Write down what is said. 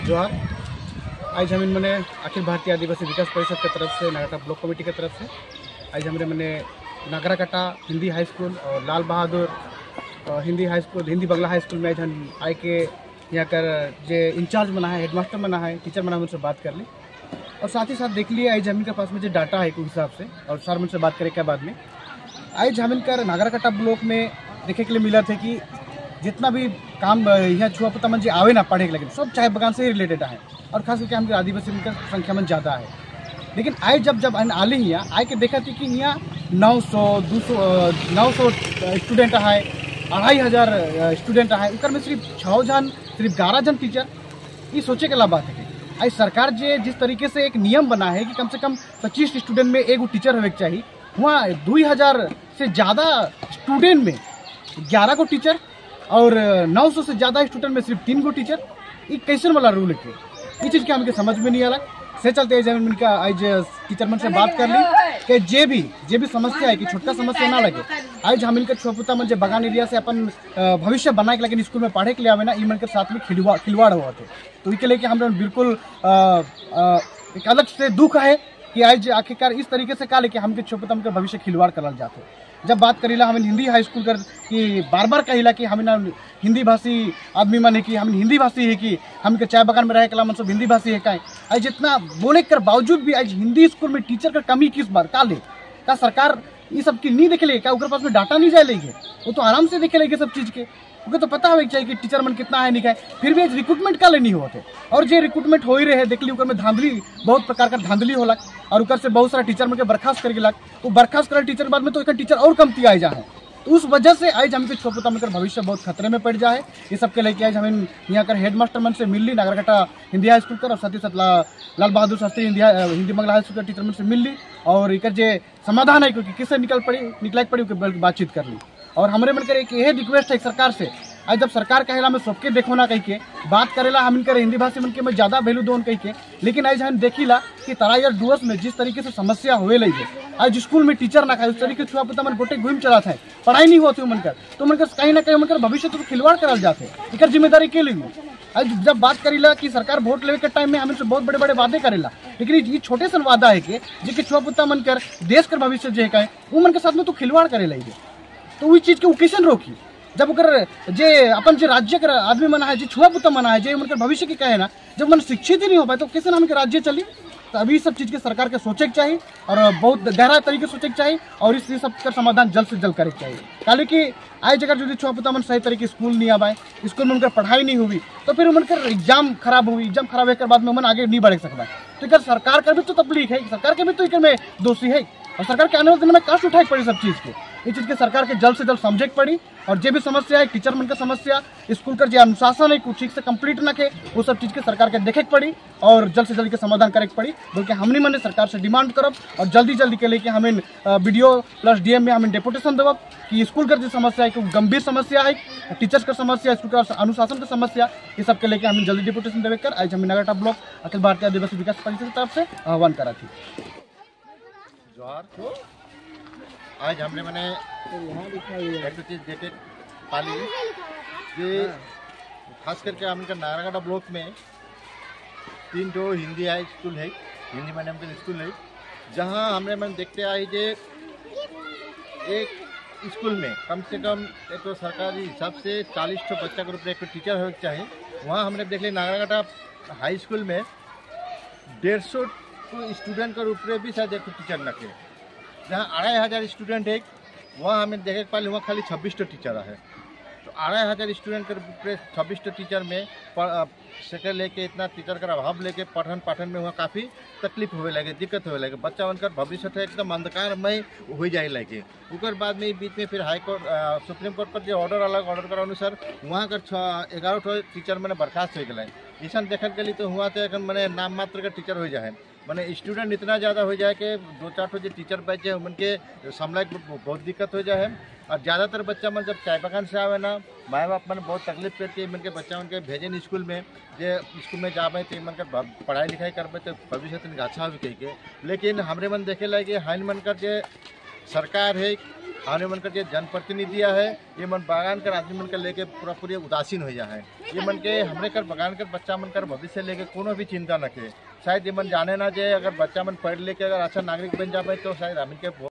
जोहार। आज हम मैंने अखिल भारतीय आदिवासी विकास परिषद के तरफ से, नागराकाटा ब्लॉक कमेटी के तरफ से आज हमने मैंने नागराकाटा हिंदी हाई स्कूल और लाल बहादुर हिंदी हाई स्कूल, हिंदी बंगला हाई स्कूल में आज हम आए के यहाँ कर जो इंचार्ज बना है, हेडमास्टर बना है, टीचर बना है, उनसे बात कर ली और साथ ही साथ देख लिए आज जमीन के पास में जो डाटा है उस हिसाब से और सर मन से बात करें क्या बाद में। आज जमीन कर नागराकाटा ब्लॉक में देखे के लिए मिला था कि जितना भी काम यहाँ छुआपुता मन जी आवे ना पढ़े के लगे सब चाय बगान से ही रिलेटेड है और खास करके हम आदिवासी उनका संख्या मन ज़्यादा है। लेकिन आए जब जब आले यहाँ आए के देखा थी कि यहाँ 900 200 900 स्टूडेंट है, 2500 स्टूडेंट है, उनकर में सिर्फ 6 जन, सिर्फ 11 जन टीचर। ये सोचे के ला बात है। आज सरकार जे जिस तरीके से एक नियम बना है कि कम से कम 25 स्टूडेंट में एक टीचर होने चाहिए, वहाँ 2000 से ज़्यादा स्टूडेंट में 11 को टीचर और 900 से ज़्यादा स्टूडेंट में सिर्फ 3 को टीचर, ये कैसन वाला रूल है? ये चीज़ के हमके समझ में नहीं आला। से चलते इनका आज टीचर मन से बात कर ली कि जे भी समस्या है कि छोटका समस्या ना लगे। आज हम इनके छुआपुता मन जे बगान एरिया से अपन भविष्य बनाए के लेकिन स्कूल में पढ़े के लिए आवे ना, मन के साथ में खिलवाड़ हुआ थे, तो इसके लेके हम बिल्कुल एक अलग से दुख है कि आज आखिरकार इस तरीके से का लेके हमके छुआपुता मन के भविष्य खिलवाड़ करल जाते। जब बात करीला हम हिंदी हाई स्कूल कर कि बार बार कहिला कि हम ना हिंदी भाषी आदमी मन है कि हम हिंदी भाषी है कि हमके चाय बगान में रहे कला मन सब हिंदी भाषी है का। आज जितना बोले कर बावजूद भी आज हिंदी स्कूल में टीचर का कमी किस बार का ले का सरकार ये सब की नहीं देखे ले का? उनके पास में डाटा नहीं जाए लेंगे, वो तो आराम से देखे लेंगे सब चीज़ के, उनको तो पता होना चाहिए कि टीचर मन कितना है नहीं है। फिर भी आज रिक्रूटमेंट का लेनी होते और जो रिक्रूटमेंट हो ही रहे देख ली उकर में धांधली, बहुत प्रकार का धांधली होला और उकर से बहुत सारा टीचर मन के बर्खास्त कर गिला। वो बर्खास्त कर टीचर बाद में तो एक टीचर और कमती आई जाए, तो उस वजह से आज हमके छुआपुता मन भविष्य बहुत खतरे में पड़ जाए। ये सब के लेके आज हमें यहाँ कर हेड मास्टर मन से मिल ली नागराकाटा हिंदी हाई स्कूल कर और साथ ही साथ लाल बहादुर शास्त्री हिंदी बंगला हाई स्कूल के टीचर मन से मिल ली और एक जो समाधान है क्योंकि किससे निकल पड़ी बातचीत कर ली। और हमारे मन कर एक यही रिक्वेस्ट है सरकार से, आज जब सरकार कहेला हमें सबके देखो ना कही के बात करेला, हम इनकर हिंदी भाषी मन के में ज़्यादा वैल्यू दो कही के, लेकिन आज हम देखिला कि तराई और डुअर्स में जिस तरीके से समस्या हुए लगी है, आज स्कूल में टीचर ना खाए उस तरीके से छुआपुता मन गोटे घूम चला था, पढ़ाई नहीं होती मन कर, तो मन कर कहीं ना कहीं मन भविष्य तो खिलवाड़ करल जाते, एक जिम्मेदारी के लिए। आज जब बात करीला कि सरकार वोट लेवे के टाइम में हमें बहुत बड़े बड़े वादे करेला, लेकिन ये छोटे सन वादा है कि जो छुआपुता मन कर देश कर भविष्य जो है वो मन के साथ में तो खिलवाड़ करे लगी, तो वही चीज़ के कैसन रोकी? जब ओकर जे अपन जे राज्य के आदमी मना है, जे छुआपुता मना है, जे उनके भविष्य के कहे ना, जब मन शिक्षित ही नहीं हो पाए तो कैसे हम के राज्य चली? तो अभी सब चीज़ के सरकार के सोचे के चाहिए और बहुत गहरा तरीके सोचे के चाहिए और इस सब का समाधान जल्द से जल्द करे के चाहिए। काले कि आज अगर जो छुआपुता मन सही तरीके स्कूल नहीं आ पाए, स्कूल में उनका पढ़ाई नहीं हुई तो फिर उनका एग्जाम खराब हुई, एग्जाम खराब होने के बाद में मन आगे नहीं बढ़ सकता। तो इधर सरकार का भी तो तकलीफ है, सरकार के भी तो इकर में दोषी है और सरकार के आने वाले दिन में कष्ट उठाए पड़ी सब चीज़ के। इस चीज़ के सरकार के जल्द से जल्द समझे पड़ी और जो भी समस्या है टीचर मन का समस्या, स्कूल का जो अनुशासन है कुछ ठीक से कंप्लीट न के, वो सब चीज़ के सरकार के देखे पड़ी और जल्द से जल्द के समाधान करे पड़ी। बल्कि हमने मैंने सरकार से डिमांड करब और जल्दी जल्दी के लेके हमें बीडीओ प्लस डीएम में हमें डेपुटेशन देव कि स्कूल का जो समस्या है गंभीर समस्या है, टीचर्स का समस्या, स्कूल का अनुशासन का समस्या, ये सब के लेके हमें जल्दी डिपुटेशन देवे कर आज हमें नागराकाटा ब्लॉक अखिल भारतीय आदिवासी विकास परिषद की तरफ से आह्वान करा थी। जोहार। आज हमने मैंने एक चीज़ देखे पाली कि खास करके हमने नागराकाटा ब्लॉक में 3 जो हिंदी हाई स्कूल है, हिंदी मीडियम के स्कूल है, जहां हमने मैंने देखते आए जे एक स्कूल में कम से कम एक तो सरकारी हिसाब से 40 ठो बच्चा के रूप में एक टीचर होने चाहिए। वहाँ हमने देख लिया नागराकाटा हाई स्कूल में 150 स्टूडेंट के रूप में भी शायद एक टीचर न के, जहाँ 2500 स्टूडेंट है वहाँ हमें देखे पाली वहाँ खाली 26 टीचर है। तो 2500 स्टूडेंट के रूप 26 टीचर में सेकेंड लेके इतना टीचर का अभाव लेके पठन पाठन में वहाँ काफ़ी तकलीफ होवे लगे, दिक्कत होवे लगे, बच्चा उनका भविष्य एकदम अंधकारमय हो जाए लगे। उकर बाद में बीच में फिर हाई कोर्ट सुप्रीम कोर्ट पर जो ऑर्डर अलग ऑर्डर के अनुसार वहाँ कर 11 टीचर मैंने बर्खास्त हो गए। ऐसा देखल गई तो हुआ तो एखन मैंने नाम मात्र के टीचर हो जाए, मैंने स्टूडेंट इतना ज़्यादा हो जाए कि 2-4 ठो जो टीचर बचे उनके संभाले बहुत दिक्कत हो जाए। और ज़्यादातर बच्चा मन जब चाय बगान से आवे ना, माए बाप मन बहुत तकलीफ करके मन के बच्चा उनके भेजे स्कूल में, जे स्कूल में जाबे तो मन के पढ़ाई लिखाई करबे तो भविष्य तनिक अच्छा हो कह के। लेकिन हमरे मन देखे लगे हाइन मन कर जे सरकार है, आने मन कर जो जनप्रतिनिधि है, ये मन बागान कर आदमी मन के लेके पूरा पूरी उदासीन हो जाए। ये मन के हमरे कर बागान कर बच्चा मन कर भविष्य लेके कोनो भी चिंता न के। शायद ये मन जाने ना जे अगर बच्चा मन पढ़ लेके अगर अच्छा नागरिक बन जाए तो शायद हमन के